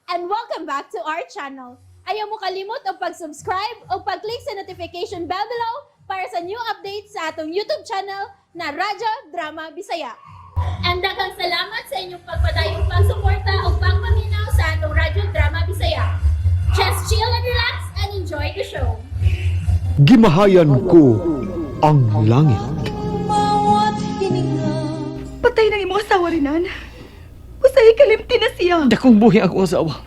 And welcome back to our channel. Ayaw mo kalimot og pag-subscribe o pag-click sa notification bell below para sa new updates sa atong YouTube channel na Radyo Drama Bisaya. And daghang salamat sa inyong pagpadayong pagsuporta o pagpaminaw sa atong Radyo Drama Bisaya. Just chill and relax and enjoy the show. Gimahayan ko ang langit. Patay ng imong asawa, Renan. Usay kalimti na siya. Dakong buhi akong asawa.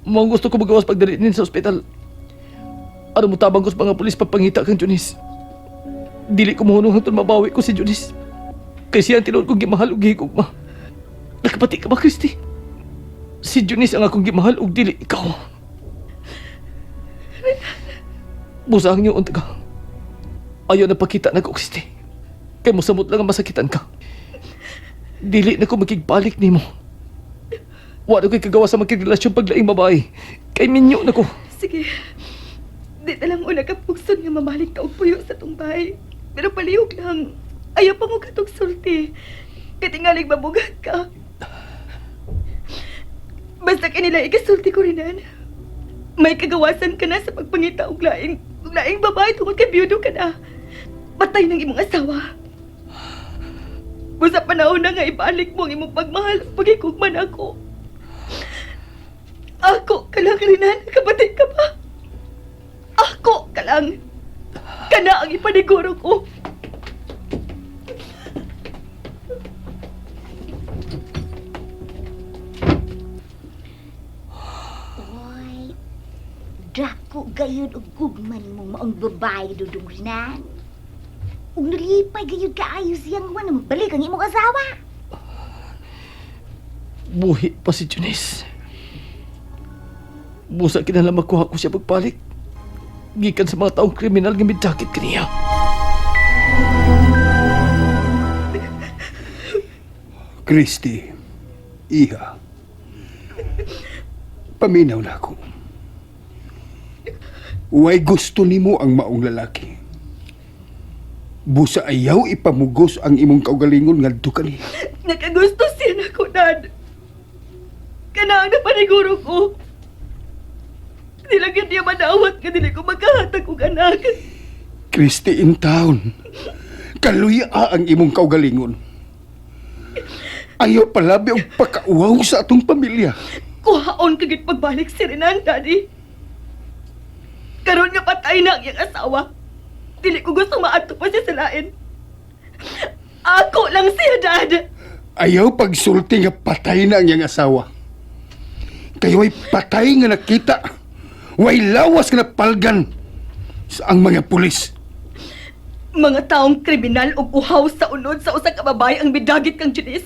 Mao ang gusto ko magawas pagdali nin sa ospital. Ano mo tabang ko sa mga pulis pagpangita kang Junis. Dili ko mohunong hangtod mabawi ko si Junis. Kay siya ang tinuod kong gimahal ug gihigugma. Nakapati ka ba, Christy? Si Junis ang akong gimahal ug dili ikaw. Busang niyo unta ka. Ayaw na pakita na ko, Christy. Kay mosamot lang ang masakitan ka. Dili na ko makigbalik nimo. Wala ko'y kagawa sa makigrelasyon paglaing babae. Kay minyo na ko. Sige. Di na lang una kapugson nga mamalik ka og puyo sa tong bahay. Pero palihog lang. Ayaw pa mo katong sulti. Katingalig mabugat ka. Basta kanila ikasulti ko, Renan. May kagawasan ka na sa pagpangita og laing babae tungod kay biyudo ka na. Patay ng imong asawa. Busa panahon na nga ibalik mo ang imong pagmahal ug pagikugman ako. Ako ka lang, Renan. Kapatid ka pa. Ako ka lang. Kana ang ipaniguro ko. Oy, dako gayud og gugma nimo maong babae, Dudong Renan. Ug nalipay gayud kaayo siyang wa na magbalik ang imong asawa. Buhi pa si Junice. Busa kinahanglan makuha ko siya pagbalik. Gikan sa mga taong kriminal nga mijakit kaniya. Christy, iha. Paminaw na ako. Way gusto nimo ang maong lalaki. Busa ayaw ipamugos ang imong kaugalingon ngadto kaniya. Nakagusto siya na ko, Dad. Kana ang napaniguro ko. Dili gyud niya manawat nga dili ko magkahatag og anak. Christy in town. Kaluya ang imong kaugalingon. Ayaw palabi og pakauwaw sa atong pamilya. Kuhaon ka gid pagbalik si Renan, Daddy. Karon nga patay na ang iyang asawa. Dili ko gusto maadto pa siya sa lain. Ako lang siya, Dad. Ayaw pagsulti nga patay na ang iyang asawa. Kayo ay patay nga nakita. Way lawas nga napalgan sa ang mga pulis. Mga taong kriminal ug uhaw sa unod sa usa ka babae ang midagit kang Janice.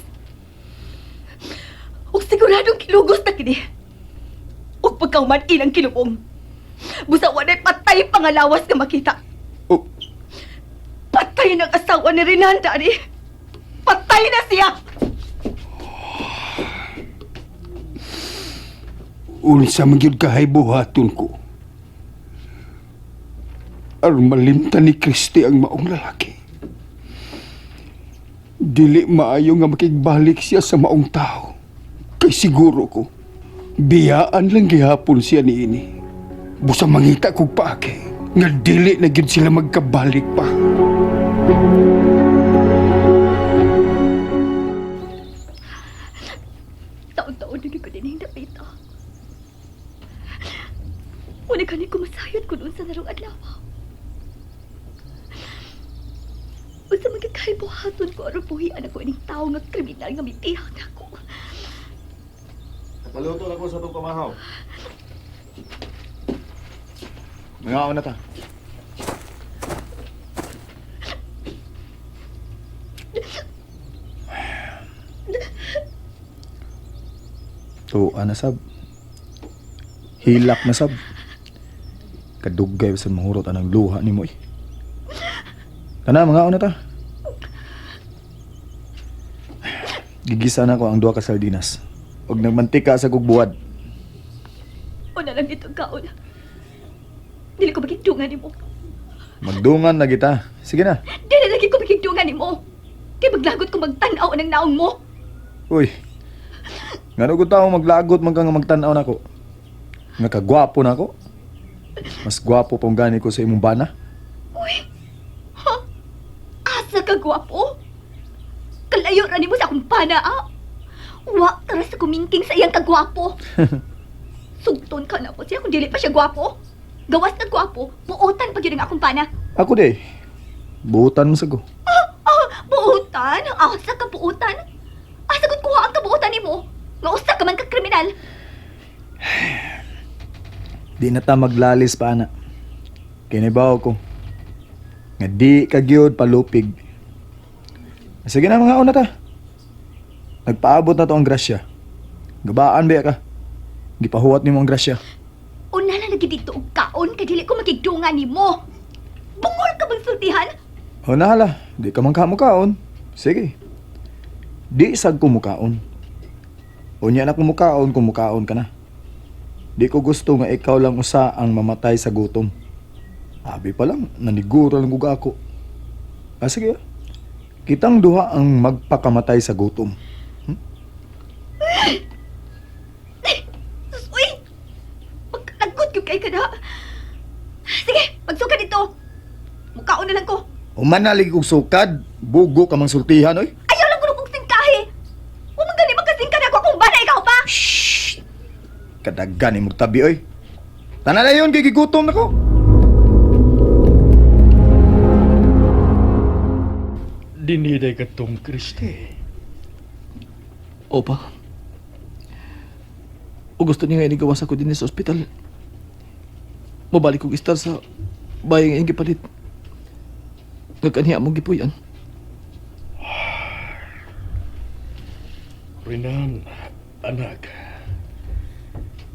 Ug siguradong kilugos na kini. Ug pagkauman ilang kilubong. Busa walay patay pangalawas nga makita. O, Patay ng asawa ni Renan, Daddy. Patay na siya! Unsa man gyud kahay buhaton ko. Aron malimtan ni Kristi ang maong lalaki. Dili maayo nga makigbalik siya sa maong tao. Kay siguro ko, biyaan lang gihapon siya niini. Busa mangita kog paaki, nga dili na gyud sila magkabalik pa. Taon-taon na ko din ang dapita. Una kani kumasayod ko doon sa narong adlaw. Unsa man gid kay buhaton ko aron buhian ako ining tawo nga kriminal nga mitihang nako. Paluto na ko sa itong pamahaw. Mga na ta. Tuwa na sab. Hilak na sab. Kadugay sa mahurot anang luha ni mo eh. Kana mga na ta. Gigisa na ko ang duha ka sardinas. Og nagmantika sa kugbuwad. Una lang itong kaon. Dili ko magigdungan nimo. Magdungan na kita. Sige na. Dili lagi ko magigdungan nimo. Kay maglagot ko magtan-aw ng naong mo. Uy. Ngano ko tao maglagot man ka nga magtan-aw nako. Nga kagwapo nako. Mas gwapo pong gani ko sa imong bana. Uy! Ha? Asa ka gwapo? Kalayo ra nimo sa akong pana, ah. Wa ka ra sa kumingking sa iyang kagwapo. Sugton ka na ko siya kung dili pa siya gwapo. Gawas ka gwapo, buotan pa gyud ang akong pana. Ako di. Buutan mo sa ko. Ah, buotan? Asa ka buotan? Asa gud kuha ang kabuotan nimo? Nga usa ka man ka kriminal. Di na ta maglalis pa ana. Kinibaw ko. Nga di ka gyud palupig. Sige na mga una ta. Nagpaabot na to ang grasya. Gabaan ba ka? Gipahuwat nimo ang grasya. Una na lagi dito og kaon kay dili ko makigdungan nimo. Bungol ka bang sultihan? O nahala, di ka man kamukaon. Sige. Di sag kumukaon. Unya na kumukaon, kumukaon ka na. Di ko gusto nga ikaw lang usa ang mamatay sa gutom. Abi pa lang, naniguro lang guga ako. Ah, sige ah. Kitang duha ang magpakamatay sa gutom. Sus, uy! Pagkalagot yung kay kada. Sige, magsuka dito. Mukaon na lang ko. Umanalig og sukad, bugo ka mang sultihan oy. Ayaw lang ko kong singkahi. Huwag man gani magkasingka na ako kung bana ikaw pa. Shh! Kadagan imong tabi oy. Tanan na yun, kay gigutom na ko. Diniday katong Kristi. Opa. O gusto niya nga inigawas ako din sa ospital. Mabalik kong istar sa bayang iyang gipalit. Nga kanhiya mong gipuyan. Renan, anak.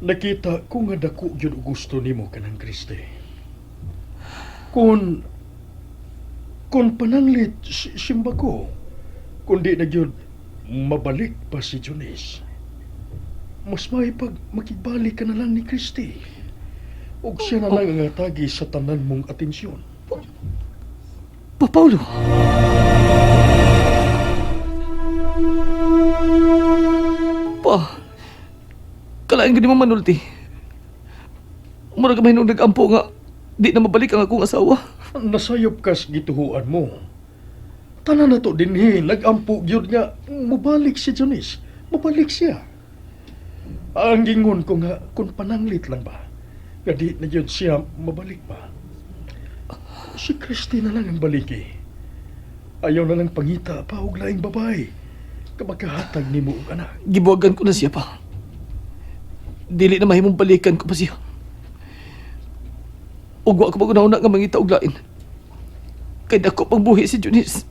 Nakita ko nga dako gyud og gusto nimo kanang Kristi. Kun kun pananglit simba ko, kun di na gyud mabalik pa si Junice. Mas maipag makigbalik ka na lang ni Kristi. Ug siya na lang ang atagi sa tanan mong atensyon. Pa Paulo! Pa, kalain ka ni mo manulti. Mura ka mahinong nag-ampo nga, di na mabalik ang akong asawa. Nasayop kas gituhuan mo. Tanan na to dinhi, nagampo gyud nga mobalik si Janice. Mobalik siya. Ang gingon ko nga kung pananglit lang ba, nga di na gyud siya mabalik pa. Si Christina lang ang baliki. Ayaw na lang pangita pa og laing babae. Kamakahatag nimo og anak. Gibuwagan ko na siya pa. Dili na mahimong balikan ko pa siya. Ugwa ko pag una nga mangita og lain. Kay dako pang buhi si Junice.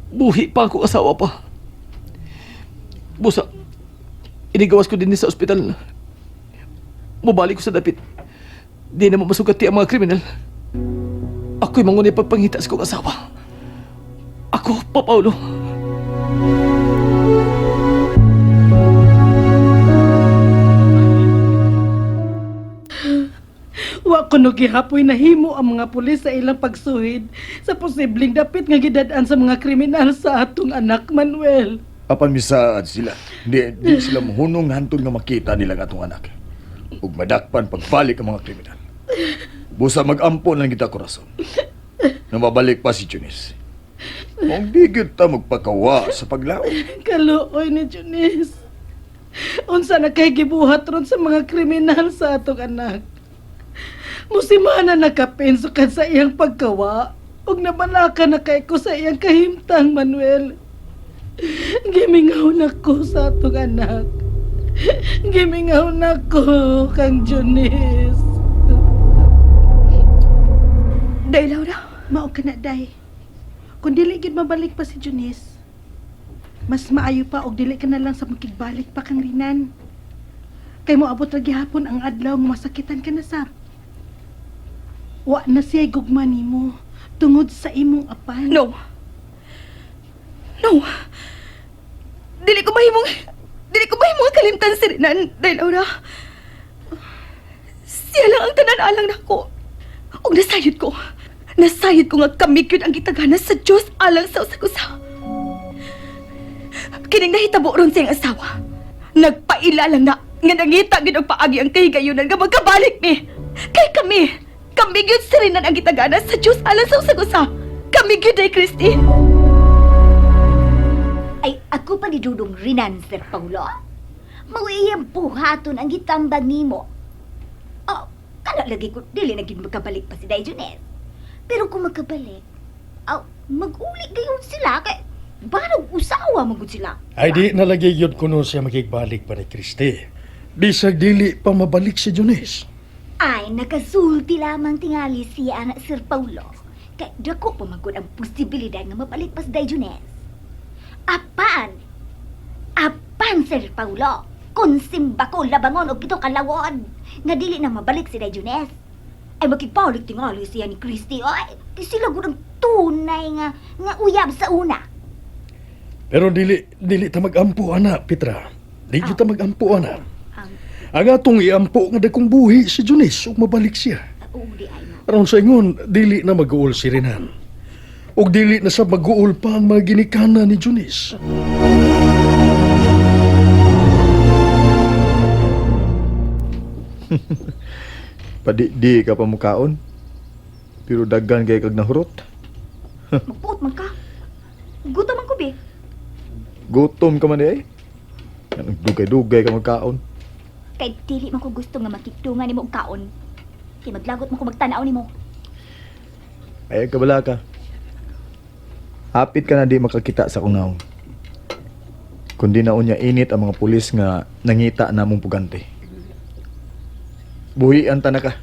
Buhi pa ako asawa pa. Busa, inigawas ko din sa ospital. Mubalik ko sa dapit. Di na mo masugati ang mga kriminal. Ako'y mangunay pagpangita sa kong asawa. Ako, Pa Paulo. Wa kuno gihapoy nahimo ang mga pulis sa ilang pagsuhid sa posibleng dapit nga gidad-an sa mga kriminal sa atong anak Manuel. Apan misaad sila. Di, di sila mohunong hantod nga makita nila ang atong anak. Ug madakpan pagbalik ang mga kriminal. Busa magampo lang kita korason. Na mabalik pa si Junice. Kung di gyud ta magpakawa sa paglaom. Kaluoy ni Junice. Unsa na kay gibuhat ron sa mga kriminal sa atong anak. Musimana nakapin sukad sa iyang pagkawa ug nabalaka na kay ko sa iyang kahimtang Manuel. Gimingaw na ko sa atong anak. Gimingaw na ko kang Junice. Day, Laura. Mao ka na, Day. Kung dili gid mabalik pa si Junice, mas maayo pa og dili ka na lang sa makigbalik pa kang Rinan. Kay moabot ra gihapon ang adlaw nga masakitan ka na sab. Wa na siya gugma nimo tungod sa imong apan. No. No. Dili ko mahimong dili ko mahimong kalimtan si Renan, Day, Laura. Siya lang ang tanan alang nako. Ug nasayod ko. Nasayod ko nga kami gyud ang gitagana sa Dios alang sa usag usa. Kining nahitabo ron sa iyang asawa. Nagpaila lang na nga nangita gid og paagi ang kahigayunan nga magkabalik mi. Kay kami, kami gyud si Renan ang gitagana sa Dios alang sa usag usa. Kami gyud ay Christy. Ay, ako pa ni Dudong Renan, Sir Paulo. Mao iyang buhaton ang gitambag nimo. Oh, kana lagi ko dili na gid magkabalik pa si Day Junes. Pero kung magkabalik, aw, mag-uli gayon sila kay barog usawa man gud sila. Ay di nalagi yun kuno siya makigbalik pa ni Christy. Bisag dili pa mabalik si Junis. Ay, nakasulti lamang tingali siya anak Sir Paulo. Kay dako pa man gud ang posibilidad nga mabalik pa si Day Junes. Apan, apan Sir Paulo, kung simba ko labangon og pito kalawon, nga dili na mabalik si Day Junes. Ay makipalik tingali siya ni Christy. Ay, kay sila gud ang tunay nga nga uyab sa una. Pero dili dili ta magampo ana, Petra. Di jud ta magampo ana. Ang Ang atong iampo nga dagkong buhi si Junis ug mabalik siya. oo di ay no. Aron sa ingon, dili na mag-uol si Renan. Ug dili na sa mag-uol pa ang mga ginikana ni Junis. Padi di ka pa mukaon. Pero daghan kay kag nahurot. Magpuot man ka. Gutom man ko be. Gutom ka man di ay. Anong dugay-dugay ka magkaon. Kay dili man ko gusto nga makigdungan nimo og kaon. Kay maglagot man ko magtan-aw nimo. Ay kabala ka. Hapit ka na di makakita sa akong naong. Kundi na unya init ang mga pulis nga nangita na mong pugante. Buhian ta na ka.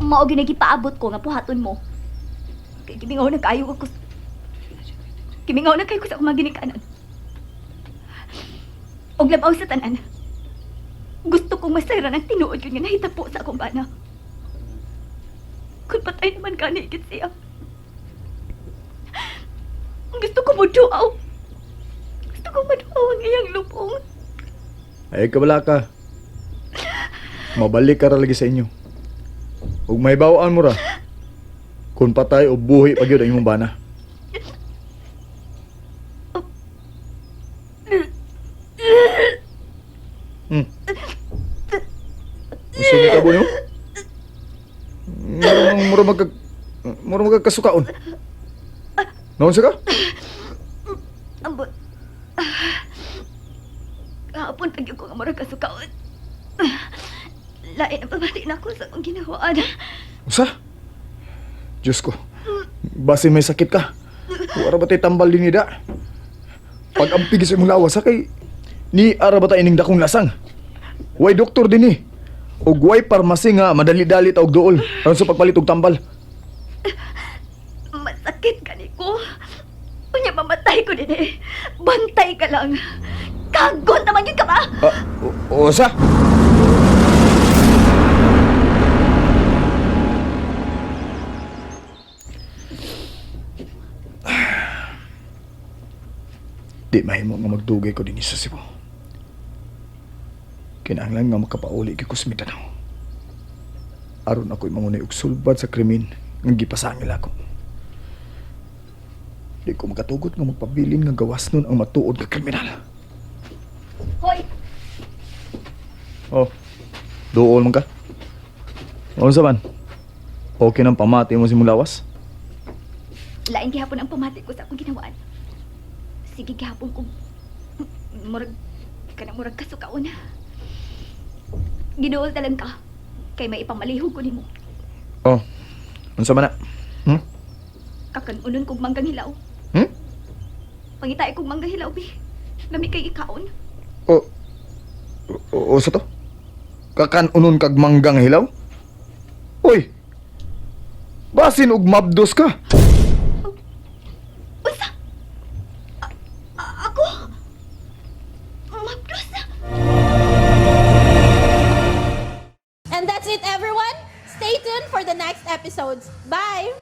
Mao gyud gipaabot ko nga puhaton mo. Kay gimingaw na kaayo ako. Gimingaw na kayo ko sa akong mga ginikanan. Og labaw sa tanan. Gusto kong masayran ang tinuod yun nga nahitapo sa akong bana. Kung patay naman gani gid siya. Gusto ko moduaw. Gusto ko maduaw ang iyang lubong. Ay kabala ka. Mabalik ka ra lagi sa inyo. Ug may bawaan mo ra. Kung patay o buhi pa gyud ang imong bana. Gusto mo tabo nimo? Mura mura magka mura magkasukaon. Naon sa ka? Ambot. Kahapon pag ko nga murag kasukaon. Lain ang pamati na ako sa akong ginawaan. Usa? Diyos ko. Base may sakit ka. Wala ba tayo tambal din nida? Pag ampig sa imong lawas, ha, kay ni ara ba tayo ining dakong lasang? Way doktor din eh. Og way parmasi nga madali-dali ta og duol aron sa pagpalit og tambal. Masakit ka ni ko. Unya mamatay ko din eh. Bantay ka lang. Kagon naman yun ka ba? Ah, usa? Di mahimo nga magdugay ko dinhi sa Cebu. Kinahanglan nga makapauli gyud ko sa Mindanao. Aron ako'y mangunay og sulbad sa krimen nga gipasangil ako. Di ko makatugot nga magpabilin nga gawas nun ang matuod nga kriminal. Hoy! Oh, duol man ka. Unsa man? Okay nang pamati mo si mong lawas? Lain gihapon ang pamati ko sa akong ginawaan. Sige gihapon ko. Murag, kanang murag kasukaon. Giduol talang ka. Kay may ipamalihog ko nimo. Oh, unsa man na? Hmm? Kakanunon kog manggang hilaw. Hmm? Pangitay kog manggang hilaw, bi. Lami kay ikaon. O, o, o sa to? Kakanunon kag manggang hilaw? Uy! Basin og mabdos ka. Unsa? Ako? Mabdos na. And that's it, everyone. Stay tuned for the next episodes. Bye!